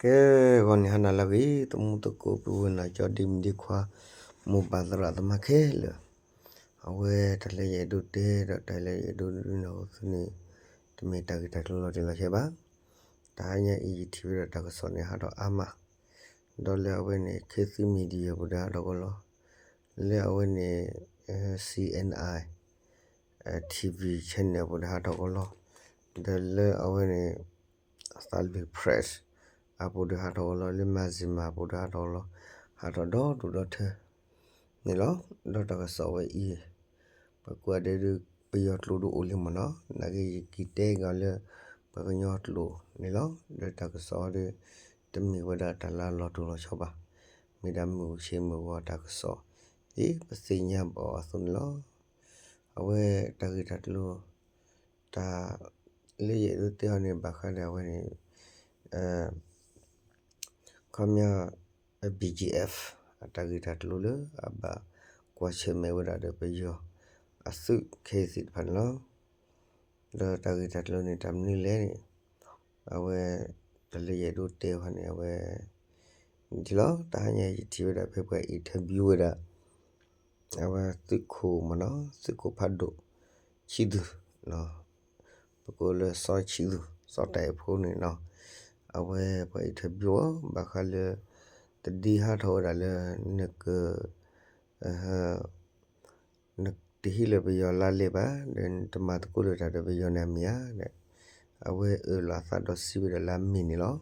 ကဲ ဂီၤန့ၣ်ဟါနၤလၢအဂ့ၤ သမူသကိး ပုၢ်ဝဲၢ်နီၢ်ကၠီ ဒ့မုၣ်ဒ့ခွါ မိၢ်ပၢ်သရၣ်သမါခဲလၢာ်, အဝဲတၢ်လၢယအဲၣ်ဒိးတဲဒီး တၢ်လၢယအဲၣ်ဒိးဒုးနၢ်ဟူသုန့ၣ် တမ့ၢ်တၢ်ဂ့ၢ်တၢ်ကျိၤလီၤတံၢ်လီၤဆဲးဘၣ်. တဟါညါအံၤ ယထံၣ်ဝဲဒၣ်တၢ်ကစီၣ်န့ၣ် ဟးထီၣ်အါမး, ဒီးလၢအဝဲန့ၣ် ခ့သု media ပူၤဒီးဟးထီၣ်ကလီ, လၢအဝဲန့ၣ် C N I TV channel ပူၤဒီးဟးထီၣ်ကလီ, ဒီးလၢအဝဲန့ၣ် သးလွံၢ် Press အပူၤဒီးဟးထီၣ်ကလီ, လၢ Mizzima ပူၤဒီးဟးထီၣ်ကလီ, ဟးထီၣ်ဒီဒူၣ်ဒီထၢန့ၣ်လီၤ. ဒီးတၢ်ကစီၣ်ဝဲအံၤ ပှၤကိးဂၤဒဲးဒုး ပယီၤကျိာ်ဒုးအိၣ်လံမ့ၢ်နီၤ, နာ်က့ယက့ၤတဲက့ၤအီၤလၢ ပှၤကညီကျိာ်န့ၣ်လီၤ. ဒီးတၢ်ကစီၣ်အံၤဒီး တမ့ၢ်ဝဲဒၣ်တၢ်လၢအလီၤတိၢ်လီၤဆီဘၣ်, မ့ၢ်ဒၣ်မုၢ်ဆ့ၣ်မုၢ်ဂီၤတၢ်ကစီၣ်, ဒ်ပသ့ၣ်ညါဘၣ်အီၤအသိးန့ၣ်လီၤ. အဝဲတၢ်ဂ့ၢ်တၢ်ကျိၤ တၢ်လၢယအဲၣ်ဒိးတဲအီၤန့ၣ် ဘၣ်ဃးဒီးအဝဲန့ၣ် ခီပညီ BGF အတၢ်ဂ့ၢ်တၢ်ကျိၤလၢအဘၣ်ကွၢ်ဆၢၣ်မဲာ်ဝဲဒၣ်ဒီးပယီၤအသုးခဲအံၤသ့ၣ်တဖၣ်န့ၣ်လီၤ. ဒီးတၢ်ဂ့ၢ်တၢ်ကျိၤန့ၣ် တၢ်မနုၤလဲၣ်န့ၣ် အဝဲ တၢ်လၢယအဲၣ်ဒိးတဲအီၤန့ၣ် အဝဲ ဒ်လီၤ. တဟါညါယထံၣ်ဝဲဒၣ်ဖဲပှၤ interview ဝဲဒၣ် အဝဲသုးခိၣ်မ့ၢ်နီၤ, သုးခိၣ်ဖးဒိၣ်ဆံးသူၣ်, ပကိးလၢစီၤဆံးသူၣ် စီၤတၢ်အဲၣ်ဖိန့ၣ်နီၤ, အဝဲပှၤ interview အီၤ ဘၣ်ဃးလၢ တဒ်ဟးထီၣ်ဝဲဒၣ်လၢ နက နတဟံးလၢပယီၤလါလဲဘၣ်, ဒီးနတမၤသကိးလၢတၢ်ဒီးပယီၤန့ၣ်အမ့ၢ်ဧါ, အဝဲအၢၣ်လီၤအသးဒီးစံးဝဲဒၣ်လၢအမ့ၢ်န့ၣ်လီၤ.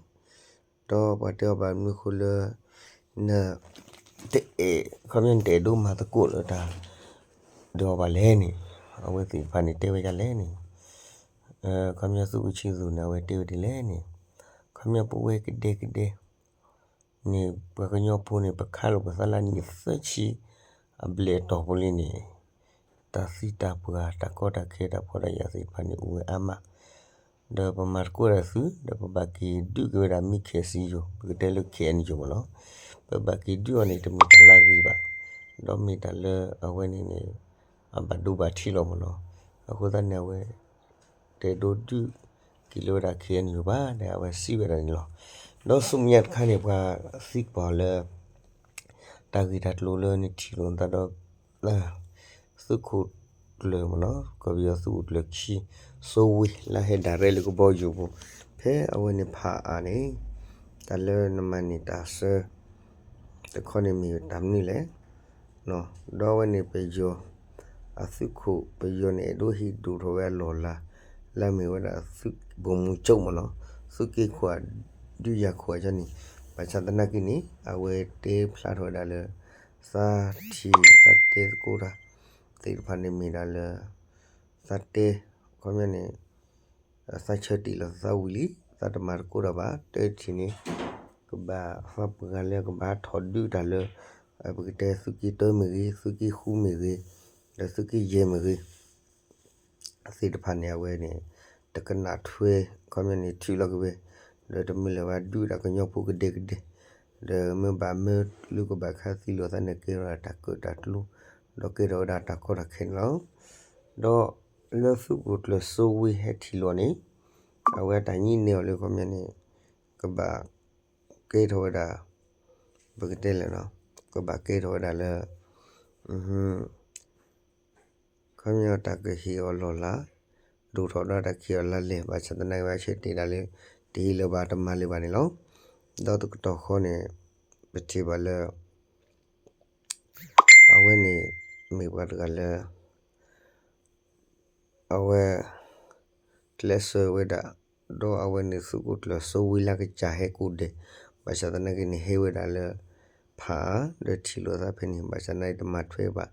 ဒီးပှၤတဲအီၤဘၣ်မနုၤအဃိလၢ နတအဲၣ် ခီပညီနတအဲၣ်ဒိးမၤသကိးလၢတၢ်ဒီးအီၤဘၣ်လဲၣ်န့ၣ်, အဝဲသ့ၣ်တဖၣ်န့ၣ်တဲဝဲဒ်လဲၣ်န့ၣ်, ခီပညီသုးခိၣ်ဆံးသူၣ်န့ၣ် အဝဲတဲဝဲဒ်လဲၣ်န့ၣ်, ခီပညီပဝဲကဒဲကဒဲ န့ၣ် ပှၤကညီဖိန့ၣ် ပခါလီၤပသးလၢနံၣ်သၢဆံအဘျဲၣ်အတီၢ်ပူၤလံန့ၣ်, တၢ်သံတၢ်ပှၢ် တၢ်ကီတၢ်ခဲ တၢ်ဖှီၣ်တၢ်ယာ်သ့ၣ်တဖၣ်န့ၣ် အိၣ်ဝဲအါမး, ဒီးပမၤသကိးတၢ်သု ဒီးပဘၣ်က့ၤဒုးက့ၤဝဲဒၣ် မံခ့ၣ်စံယိၤ ပကတဲလၢ ခ့ၣ်အဲၣ်ယူၤ မ့ၢ်နီၤ, ပဘၣ်က့ၤဒုးအီၤန့ၣ် တမ့ၢ်တၢ်လၢအဂ့ၤဘၣ်, ဒီးမ့ၢ်တၢ်လၢအဝဲန့ၣ်န့ၣ် အဘၣ်ဒိဘၣ်ထံးလီၤမ့ၢ်နီၤ, အဃိသတးန့ၣ် အဝဲ တအဲၣ်ဒိးဒုးက့ၤလၢဝဲဒၣ် ခ့ၣ်အဲၣ်ယူၤ ဘၣ် ဒီးအဝဲစံးဝဲဒၣ်န့ၣ်လီၤ. ဒီးဆူမဲာ်ညါတခါန့ၣ် ပှၤသံကွၢ်လၢ တၢ်ဂ့ၢ်တၢ်ကျိၤလၢနထံၣ်လိာ်နသးဒီး သုးခိၣ်ကျၢၢ်မ့ၢ်နီၤ, ကီၢ်ပယီၤသုးခိၣ်ကျၢၢ်ခံ စိဝ့လၢဟဲဒၣ်ရဲၣ်လၢကဘီယူၤပူၤ ဖဲအဝဲန့ၣ်ဖးအါန့ၣ် တၢ်လၢနမၤန့ၢ်တၢ်ဆၢ တခီန့ၣ်မ့ၢ်တၢ်မနုၤလဲၣ် ဒီးအဝဲန့ၣ်ပယီၤ အသုးခိၣ်ပယီၤန့ၣ် အဲၣ်ဒိးဟ့ၣ်ဒိၣ်ထီၣ်ဝဲအလီၢ်လၤ လၢအမ့ၢ်ဝဲဒၣ်သုး ဗိုလ်မှူးချုပ် မ့ၢ်နီၤ, သုးက့ခိၣ်အဒုးယၤခိၣ်အကၢန့ၣ်, ဘၣ်ဆၣ်သနာ်က့န့ၣ် အဝဲတဲဖျါထီၣ်ဝဲဒၣ်လၢ သးထံၣ်သးတဲသကိးတၢ်သ့ၣ်တဖၣ်န့ၣ်မ့ၢ်ဒၣ်လၢ သးတဲ ခီပညီန့ၣ် သးဆၢတ့ၢ်လီၤသးဝံၤလံ, သးတမၤသကိးတၢ်ဘၣ်, တၢ်ထံၣ်န့ၣ် ကဘၣ်သးပှၢ်လၢကဘၣ်ထီၣ်ဒုးတၢ်လၢ ပကတဲသုးက့တၢမ့ၢ်ဂ့ၤ, သုးက့ဃုမ့ၢ်ဂ့ၤ, ဒီးသုးက့ယဲၢ်မ့ၢ်ဂ့ၤ သ့ၣ်တဖၣ်န့ၣ် အဝဲန့ၣ် တကနၣ်ထွဲ ခီပညီန့ၣ် ထုးလီၤက့ၤဝဲ, ဒီးတမ့ၢ်လၢၤဘၣ်ဒုးဒၣ်ကညီဖိကဒဲကဒဲ, ဒီးမ့ၢ်ဘၣ်မ့ၢ်လၢကဘၣ်ခါသံလိာ်သးန့ၣ် ကဲထီၣ်တၢ်ကၢၣ်တၢ်ကျူ ဒီးကဲထီၣ်ဝဲဒၣ်တၢ်ကီတၢ်ခဲန့ၣ်လီၤ. ဒီးလၢသုးခိၣ်ကျၢၢ်စိဝ့ဟဲထံၣ်လိာ်န့ၣ် အဝဲတၢ်ညိၣ်န့ၢ်အီၤလၢခီပညီန့ၣ် ကဘၣ်ကဲထီၣ်ဝဲဒၣ် ပကတဲလဲၣ်နီၤ, ကဘၣ်ကဲထီၣ်ဝဲဒၣ်လၢ ခီပညီတၢ်ကဟ့ၣ်အီၤလီၢ်လၤ, ဒိၣ်ထီၣ်ဒီးတၢ်ကဟ့ၣ်အီၤလါလဲၢ်, ဘၣ်ဆၣ်သနာ်က့ အဝဲဆၢတဲာ်ဒၣ်လၢ တဟ့ၣ်လၢၤဘၣ်တမၤလၢၤဘၣ်န့ၣ်လီၤ. ဒီးတကတီၢ်ဃီန့ၣ် ပထံၣ်ဘၣ်လၢ အဝဲန့ၣ် မ့ၢ်ပှၤတဂၤလၢ အဝဲ ကျဲးစၢးဝဲဒၣ်, ဒီးအဝဲန့ၣ်သုးခိၣ်ကျၢၢ်စိဝ့လၢကစၢ်ဟဲကိးဂၤဒဲး, ဘၣ်ဆၣ်သနာ်က့န့ၣ် ဟဲဝဲဒၣ်လၢ ဖးအါ ဒီးထံၣ်လိာ်သးဖဲန့ၣ် ဘၣ်ဆၣ်သနာ်က့တမၤထွဲဘၣ်,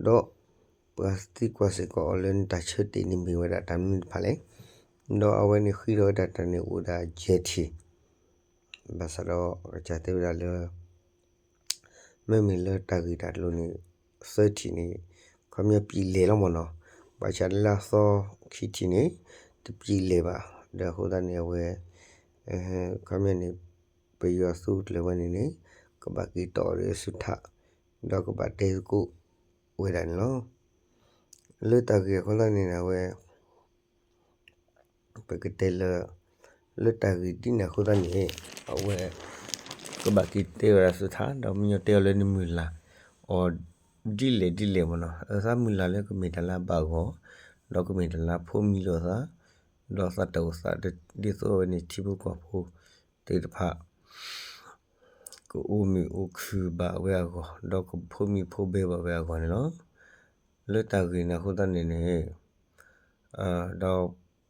ဒီးပှၤသံကွၢ်စ့ၢ်ကီးအီၤလၢနတၢ်ဆၢတဲာ်န့ၣ်မ့ၢ်ဝဲဒၣ်တၢ်မနုၤတဖၣ်လဲၣ်, ဒီးအဝဲန့ၣ်ဃ့ထီၣ်ဝဲဒၣ်တၢ်န့ၣ်အိၣ်ဝဲဒၣ်ယဲၢ်ထံၣ် ဘၣ်ဆၣ်ဒီးကစၢ်တဲဝဲဒၣ်လၢ မ့မ့ၢ်လၢတၢ်ဂ့ၢ်တၢ်ကျိၤန့ၣ် သၢထံၣ်န့ၣ် ခီပညီပျံၤလဲၤလီၤမ့ၢ်နီၤ, ဘၣ်ဆၣ်လၢအသီခံထံၣ်န့ၣ် တပျံၤလဲၤဘၣ်, ဒီးအဃိသတးန့ၣ် အဝဲ ခီပညီန့ၣ် ပယီၤသုးကျၢၢ်ဝဲန့ၣ်န့ၣ် ကဘၣ်က့ၤတီၢ်အီၤဒီးစုထၢၣ်, ဒီးကဘၣ်တဲသကိးဝဲဒၣ်န့ၣ်လီၤ. လၢတၢ်ဂ့ၢ်အဃိသတးန့ၣ် အဝဲ ပကတဲလၢ လၢတၢ်ဂ့ၢ်ဒ်န့ၣ်အဃိသတးန့ၣ် အဝဲ ကဘၣ်က့ၤတဲဝဲဒၣ်သုထါ ဒီးမ့ၢ်ညီတဲအီၤလၢနမုၢ်လၢ်အီၤဒ်လဲၣ်ဒ်လဲၣ်မ့ၢ်နီၤ, အသးမုၢ်လၢ်လၢကမ့ၢ်တၢ်လၢအဘၣ်အဂီၢ်, ဒီးကမ့ၢ်တၢ်လၢအဖိမံလိာ်သး, ဒီးသးတၢ်အိၣ်သးဒ်သိးအဝဲန့ၣ် ထံဖိကီၢ်ဖိသ့ၣ်တဖၣ် ကအိၣ်မုာ်အိၣ်ခုၣ်ဘၣ်ဝဲအဂီၢ်, ဒီးကဖိမံဖိဘဲဘၣ်ဝဲအဂီၢ်န့ၣ်လီၤ. လၢတၢ်ဂ့ၢ်န့ၣ်အဃိသတးန့ၣ်န့ၣ် ဒီး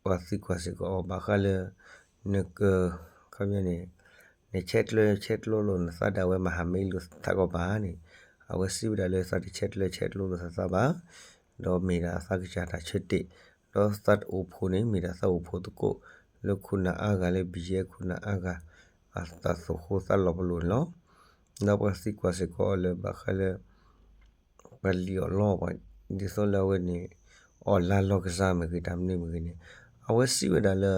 ပှၤသံကွၢ်စ့ၢ်ကီးအီၤ ဘၣ်ဃးလၢ နက ခီပညီန့ၣ် နဆဲးကျၢဆဲးကျိးလိာ်နသးဒၣ်ဝဲမၤဟးမ့ၢ်လိာ်သးကီးဘၣ်န့ၣ်, အဝဲစံးဝဲဒၣ်လၢသးတဆဲးကျၢဆဲးကျိးလိာ်သးဘၣ်, ဒီးမ့ၢ်ဒၣ်အသးကစၢ်တၢ်ဆၢတဲာ်, ဒီးသးတအိၣ်ဖှိၣ်န့ၣ် မ့ၢ်ဒၣ်သးအိၣ်ဖှိၣ်သကိး လၢခိၣ်နၢ်အါဂၤလၢ ဘံယဲ ခိၣ်နၢ်အါဂၤ အတၢ်သိၣ်ဃိသးလီၤပလိာ်န့ၣ်လီၤ. ဒီးပှၤသံကွၢ်စ့ၢ်ကီးအီၤလၢဘၣ်ဃးလၢ ပှၤလံၣ်အီၣ်လီအီၣ်ပှၤ ဒ်သိးလၢအဝဲန့ၣ် အီၣ်လါလီၤကစၢ်မ့ၢ်ဂ့ၤ တၢ်မနုၤမ့ၢ်ဂ့ၤန့ၣ် အဝဲစံးဝဲဒၣ်လၢ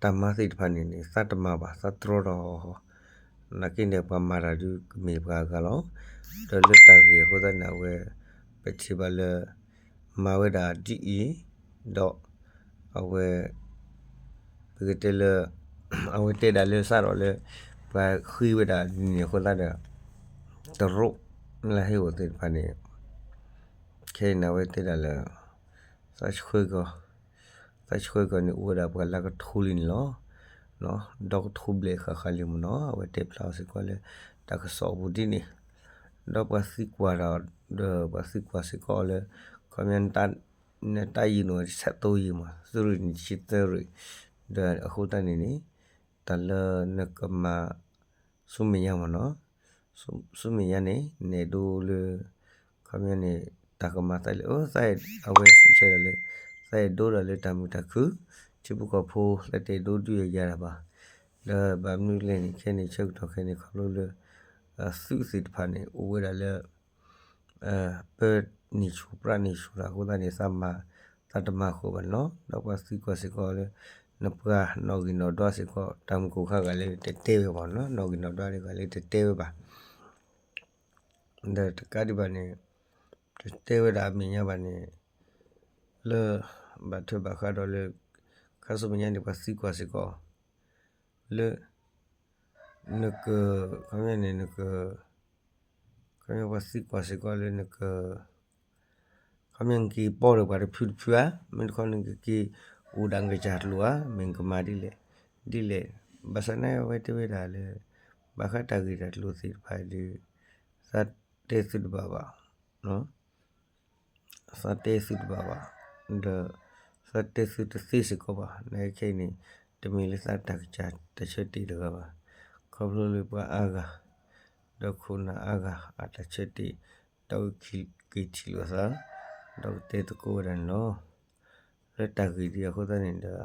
တၢ်မၤသ့ၣ်တဖၣ်န့ၣ်န့ၣ် သးတမၤဘၣ် သးတြီဒီး နာ်က့န့ၣ် ပှၤမၤတၢ်ဒုးကမ့ၢ်ပှၤအဂၤလီၤ. ဒီးလၢတၢ်ဂ့ၢ်အဃိသတးန့ၣ် အဝဲ ပထံၣ်ဘၣ်လၢ မၤဝဲဒၣ်ဒ်အံၤ ဒီး အဝဲ ပကတဲလၢ အဝဲတဲဒၣ်လၢစးထီၣ်လၢ ပှၤဃ့ဝဲဒၣ်ဒ်န့ၣ်အဃိသတးဒီး တရူးလၢဟ့ၣ်အိၣ်သ့ၣ်တဖၣ်န့ၣ် ခဲအံၤန့ၣ် အဝဲတဲဒၣ်လၢ သးဆှၢကီး သးဆှၢကီးန့ၣ် အိၣ်ဝဲဒၣ်ပှၤလၢကထိလံန့ၣ်လီၤ. ဒီကထိဘျဲၣ်ဃၣ်ဃၣ်လံမ့ၢ်နီၤ အဝဲတဲဖျါအီၤစ့ၢ်ကီးလၢ တၢ်ကစီၣ်အပူၤဒ်န့ၣ် ဒီးပှၤသံကွၢ်ဒီး ဒီးပှၤသံကွၢ်စ့ၢ်ကီးလၢ ခီပညီ နတၢ်ယံာ်န့ၣ် ဆဲးသိယံာ်မး သုးရ့ၣ်န့ၣ် ဆံသၢရ့ၣ် ဒီးအဃိသတးန့ၣ်န့ၣ် တၢ်လၢနကမၤ ဆူမဲာ်ညါမ့ၢ်နီၤ, ဆူမဲာ်ညါန့ၣ် နအဲၣ်ဒိးလၢ ခီပညီန့ၣ် တၢ်ကမၤသးလဲၣ် အဝဲစံးဆၢဒၣ်လၢ သးအဲၣ်ဒိးဒၣ်လၢတၢ်မုာ်တၢ်ခုၣ် ထံဖိကီၢ်ဖိ သးတအဲၣ်ဒိးဒုးယၤယၤတၢ်ဘၣ်. ဒီးဘၣ်မနုၤလဲၣ်န့ၣ် ခဲန့ၣ် ဆၢကတီၢ်ခဲန့ၣ် ခီဖျိလၢ သုးသ့ၣ်တဖၣ်န့ၣ် အိၣ်ဝဲဒၣ်လၢ ပၢနံၣ်ဆူၣ်ပြးနံၣ်ဆူၣ်တၢ်အဃိသတးန့ၣ် သးမၤ သးတမၤဃုာ်ဘၣ်န့ၣ်လီၤ. ဒီးပှၤသံကွၢ်စ့ၢ်ကီးလၢ နပှၤနီၣ်ဂံၢ်နီၣ်ဒွးစ့ၢ်ကီး တၢ်မုၢ်ကိၣ်ခါဂၤလၢတတဲဝဲဘၣ်နီၤ, နီၣ်ဂံၢ်နီၣ်ဒွးတဂၤလၢတတဲဝဲဘၣ် ဒီးတကးဒံးဘၣ်န့ၣ် တတဲဝဲဒၣ်အမဲာ်ညါဘၣ်န့ၣ် လၢ ဘၣ်ထွဲဘၣ်ဃးဒီးလၢ ခါဆူမဲာ်ညါန့ၣ် ပှၤသံကွၢ်စ့ၢ်ကီး လၢ နက ခီပညီန့ၣ် နက ခီပညီပှၤသံကွၢ်စ့ၢ်ကီးလၢနက ခီပညီနက့ၤပီၢ်ဒီးပှၤတဖုတဖုဧါ, မ့ၢ်တခီနကက့ၤအိၣ်ဒီးနကစၢ်ကျိၤဧါ, မ့ၢ်နကမၤဒ်လဲၣ် ဒ်လဲၣ်. ဘၣ်ဆၣ်သနာ်က့အဝဲတဲဝဲဒၣ်လၢ ဘၣ်ဃးတၢ်ဂ့ၢ်တၢ်ကျိၤသ့ၣ်တဖၣ်ဒီး သးတဲသုတဘၣ်ဘၣ် သးတဲသုတဘၣ်ဘၣ်, ဒီး သးတဲသုတသ့စ့ၢ်ကီးဘၣ်. နာ်က့ခဲအံၤန့ၣ် တမ့ၢ်လၢသးတၢ်ကစၢ်တၢ်ဆၢတဲာ်တဂၤဘၣ်. ခီဖျိလၢပှၤအါဂၤ ဒီးခိၣ်နၢ်အါဂၤအတၢ်ဆၢတဲာ် ဒီးက့ၤထံၣ်လိာ်သး ဒီးကတဲသကိးဝဲဒၣ်န့ၣ်လီၤ. လၢတၢ်ဂ့ၢ်ဒ်အဃိသတးန့ၣ်ဒီး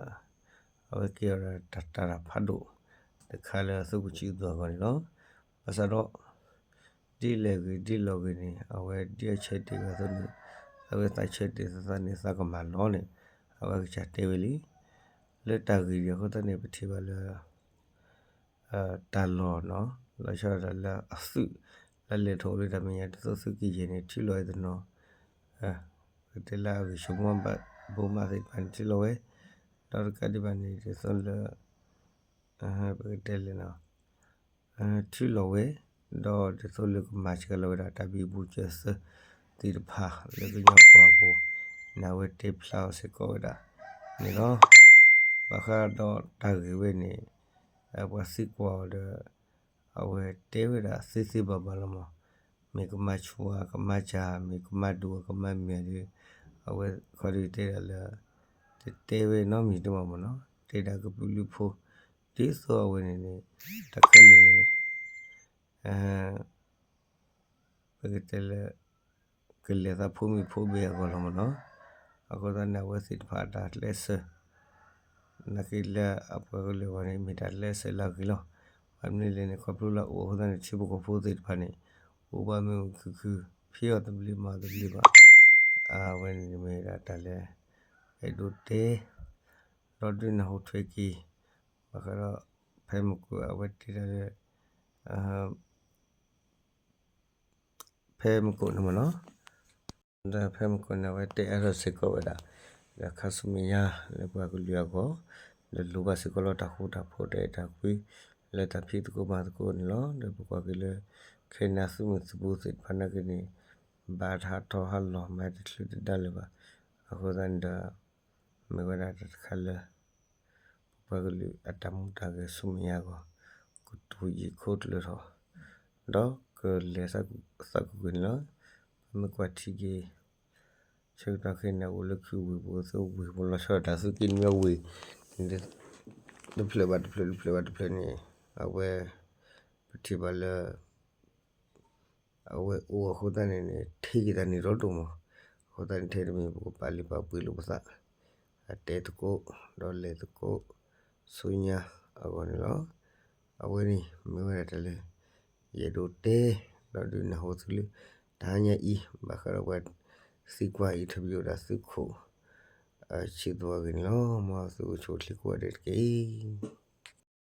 အဝဲကဲအီၤဒီးတၢ်တၢ်တၢ်ဖးဒိၣ်တခါလၢအသုးကဆံးအုးသီအဂီၢ်န့ၣ်လီၤ. ဘၣ်ဆၣ်ဒီး ဒ်လဲၣ်ဂ့ၤဒ်လဲၣ်ဂ့ၤန့ၣ် အဝဲဒ်အဆၢတဲာ်ဝဲအသိးန့ၣ် အဝဲသးဆၢတဲာ်သးသးန့ၣ် သးကမၤလီၤန့ၣ် အဝဲကစၢ်တဲဝဲလံ. လၢတၢ်ဂ့ၢ်ဒ်အဃိသတးန့ၣ် ပထံၣ်ဘၣ်လၢ တၢ်လီၢ်နီၤ လီၤဆီဒၣ်တၢ်လၢအသုး လၢလဲၤထီၣ်အိၣ်လၢတၢ်မဲာ်ညါဒ်သိးသုးကယဲၢ်န့ၣ် ထံလီၤဝဲတနီၤ ပကတဲလၢအဂံၢ်ဆူၣ်မူဘိမးသ့ၣ်တဖၣ်န့ၣ် ထံလီၤဝဲ ဒီးတကးဒံးဘၣ်န့ၣ် ဒ်သိးလၢ ပကတဲလၢ ထံလီၤဝဲ ဒီးဒ်သိးလၢကမၤစှၤလီၤဝဲဒၣ်တၢ်ဘံဘူစၢၤသၢသ့ၣ်တဖၣ်လၢကညီကီၢ်ပူၤ န့ၣ်အဝဲတဲဖျါအီၤစ့ၢ်ကီးဝဲဒၣ်န့ၣ်လီၤ. ဘၣ်ဃးဒီးတၢ်ဂ့ၢ်ဝဲန့ၣ် ပှၤသံကွၢ်အီၤဒီး အဝဲတဲဝဲဒၣ်သ့သ့ဘၣ်ဘၣ်လီၤမး, မ့ၢ်ကမၤဆူၣ်ဧါ ကမၤစၢ် မ့ၢ်ကမၤဒိၣ်ဧါ ကမၤမုာ်ဧါဒီး အဝဲခီဒုးတဲဒၣ်လၢ တတဲဝဲနီတမံၤတမံၤမ့ၢ်နီၤ တဲဒၣ်ကပုာ်လုးဖိ ဒ်သိးအဝဲန့ၣ်န့ၣ် တၢ်ခဲလၢာ်န့ၣ် ပကတဲလၢ ကလဲၤသးဖိမုၣ်ဖိဘဲအဂီၢ်လီၤမ့ၢ်နီၤ. အဃိသတးန့ၣ် အဝဲသ့ၣ်တဖၣ်အတၢ်ကျဲးစၢး နာ်က့လၢအပှၤကလုာ်အဂီၢ်န့ၣ် မ့ၢ်တၢ်ကျဲးစၢးလၢအဂ့ၤလီၤ. ဘၣ်မနုၤလဲၣ်န့ၣ် ခီဖျိလၢအအိၣ်အဃိသတးန့ၣ် ထံဖိကီၢ်ဖိသ့ၣ်တဖၣ်န့ၣ် အိၣ်ဘၣ်မုာ်မုာ်ခုၣ်ခုၣ် ဖံးအီၤသဘျ့မၤအီၤသဘျ့ဘၣ်. အဝဲန့ၣ်မ့ၢ်ဒၣ်တၢ်လၢ အဲၣ်ဒိးတဲ ဒီးဒုးနၢ်ဟူထွဲက့ၤ ဘၣ်ဃးဒီး ဖဲမုၢ်ကိၣ် အဝဲတဲဒၣ်လၢ ဖဲမုၢ်ကိၣ်န့ၣ်မ့ၢ်နီၤ ဒီးဖဲမုၢ်ကိၣ်န့ၣ် အဝဲတဲအါထီၣ်စ့ၢ်ကီးဝဲဒၣ် ဒီးခါဆူမဲာ်ညါလၢပှၤကလုာ်အဂီၢ်, ဒီးလိၣ်ဘၣ်စ့ၢ်ကီးလီၤတၢ်ဃူတၢ်ဖိးတၢ်အဲၣ်တၢ်ကွံ လၢတၢ်ဖံးသကိးမၤသကိးန့ၣ်လီၤ. ဒီးပကွၢ်က့ၤလၢ ခဲနံၤသုးမုၢ်သံၣ်ဘိသ့ၣ်တဖၣ်နာ်က့န့ၣ် ဘၣ်တၢ်ဟးထီၣ်ဟးလီၤမၤတချုးတဒါလၢၤဘၣ်. အဃိသတးန့ၣ်ဒီး မ့ၢ်ဝဲဒၣ်တၢ်တခါလၢ ပပှၤကလုာ်အတၢ်မူတၢ်ဂဲၤဆူမဲာ်ညါအဂီၢ် ကတိၤယံာ်ခိၣ်ကျၢၢ်ထီၣ် ဒီးကလဲၤသးကူာ်ကွံာ်န့ၣ်လီၤ. ပမ့ၢ်ကွၢ်ထံက့ၤ ဆၢကတီၢ်ခဲအံၤန့ၣ် အိၣ်လၢခံဝ့ၢ်ပူၤသၢဝ့ၢ်ပူၤလီၤဆီဒၣ်တၢ်သုးက့နွံဝ့ၢ် တဖျၢၣ်ဘၣ်တဖျၢၣ် တဖျၢၣ်ဘၣ်တဖျၢၣ်န့ၣ် အဝဲ ပထံၣ်ဘၣ်လၢ အဝဲအိၣ်အဃိသတးန့ၣ်န့ၣ် ထံၣ်က့ၤတၢ်န့ၣ်ဒီဒိၣ်မး, အဃိသတးန့ၣ်ထဲတမံၤ ပကပာ်လုၢ်ပာ်ပှ့ၤလိာ်ပသး အတဲသကိး ဒီးလဲၤသကိး ဆူညါအဂီၢ်န့ၣ်လီၤ. အဝဲန့ၣ်မ့ၢ်ဝဲဒၣ်တၢ်လၢ ယအဲၣ်ဒိးတဲ ဒီးဒုးနၢ်ဟူသုလၢ တဟါညါအံၤ ဘၣ်ဃးဒီးပှၤသံကွၢ် interview ဒီးသုးခိၣ် ဆံးသွဲဂ့ၤန့ၣ်လီၤ. မ်သုအိၣ်ဆူၣ်အိၣ်ချ့ကိးဂၤဒဲးတက့ၢ်.